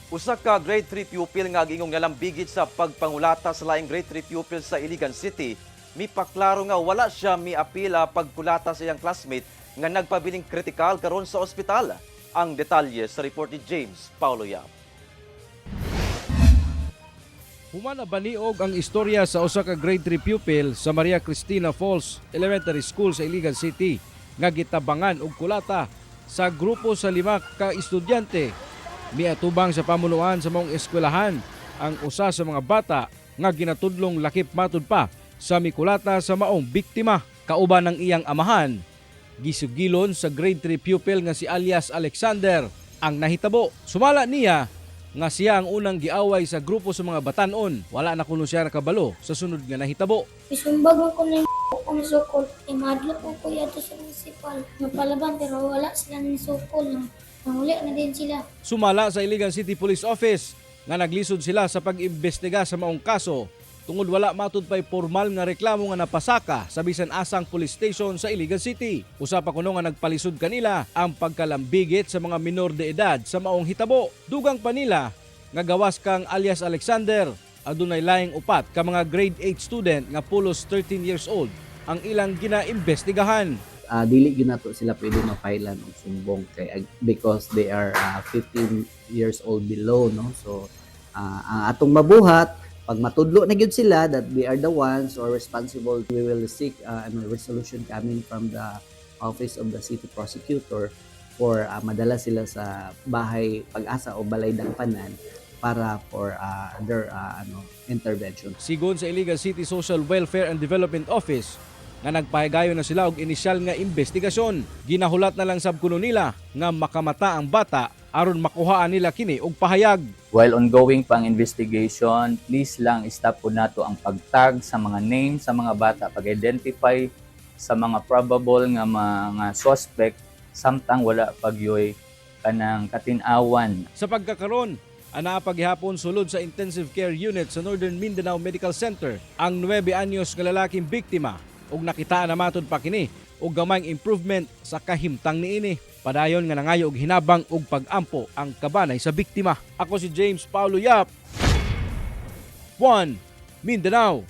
Usa ka grade 3 pupil nga giingong nalambigit sa pagpangulata sa laing grade 3 pupil sa Iligan City, mipaklaro nga wala siya miapila pagkulata sa iyang classmate nga nagpabiling kritikal karon sa ospital. Ang detalye sa report ni James Paulo Yap. Human baniog ang istorya sa usa ka grade 3 pupil sa Maria Cristina Falls Elementary School sa Iligan City nga gitabangan og kulata sa grupo sa lima ka estudyante. Miatubang sa pamunuan sa maong eskwelahan ang usa sa mga bata nga ginatudlong lakip matud pa sa mikulata sa maong biktima kauban ng iyang amahan. Gisugilon sa grade 3 pupil nga si alias Alexander ang nahitabo. Sumala niya nga siya ang unang giaway sa grupo sa mga batanon. Wala na kuno siya nakabalo sa sunod nga nahitabo. Isumbag man ko na yung ko nisukol. Imadlo ko ko yato sa municipal. Napalaban pero wala sila nisukol. Nanguli na din sila. Sumala sa Iligan City Police Office nga naglisod sila sa pag-imbestiga sa maong kaso tungod wala matud pay formal nga reklamo nga napasaka sa bisan asang police station sa Iligan City. Usa pa kuno nga nagpalisod kanila ang pagkalambigit sa mga minor de edad sa maong hitabo. Dugang pa nila nga gawas kang alias Alexander, adunay laing upat ka mga grade 8 student nga pulos 13 years old ang ilang ginaimbestigahan. Dili gyud nato sila pwede ma-filean og sumbong kay because they are 15 years old below, no? So ang atong mabuhat, pag matudlo na gyud sila that they are the ones who are responsible, we will seek ano, resolution coming from the Office of the City Prosecutor for madala sila sa Bahay Pag-asa o Balay Dangpanan para for their ano, intervention. Sigon sa Iligan City Social Welfare and Development Office nga nagpahigayon na sila og inisyal nga investigasyon. Ginahulat na lang sab kuno nila nga makamata ang bata aron makuhaan nila kini og pahayag. While ongoing pa ang investigation, please lang stop po nato ang pagtag sa mga names sa mga bata, pag-identify sa mga probable nga mga suspect samtang wala pagyoy kanang katin-awan. Sa pagkakaron, anaa paghihapon sulod sa intensive care unit sa Northern Mindanao Medical Center ang 9 anyos nga lalaking biktima ug nakitaan na matud pa kini og gamayng improvement sa kahimtang niini. Padayon nga nangayo og hinabang ug pag-ampo ang kabanay sa biktima. Ako si James Paulo Yap. 1 Mindanao.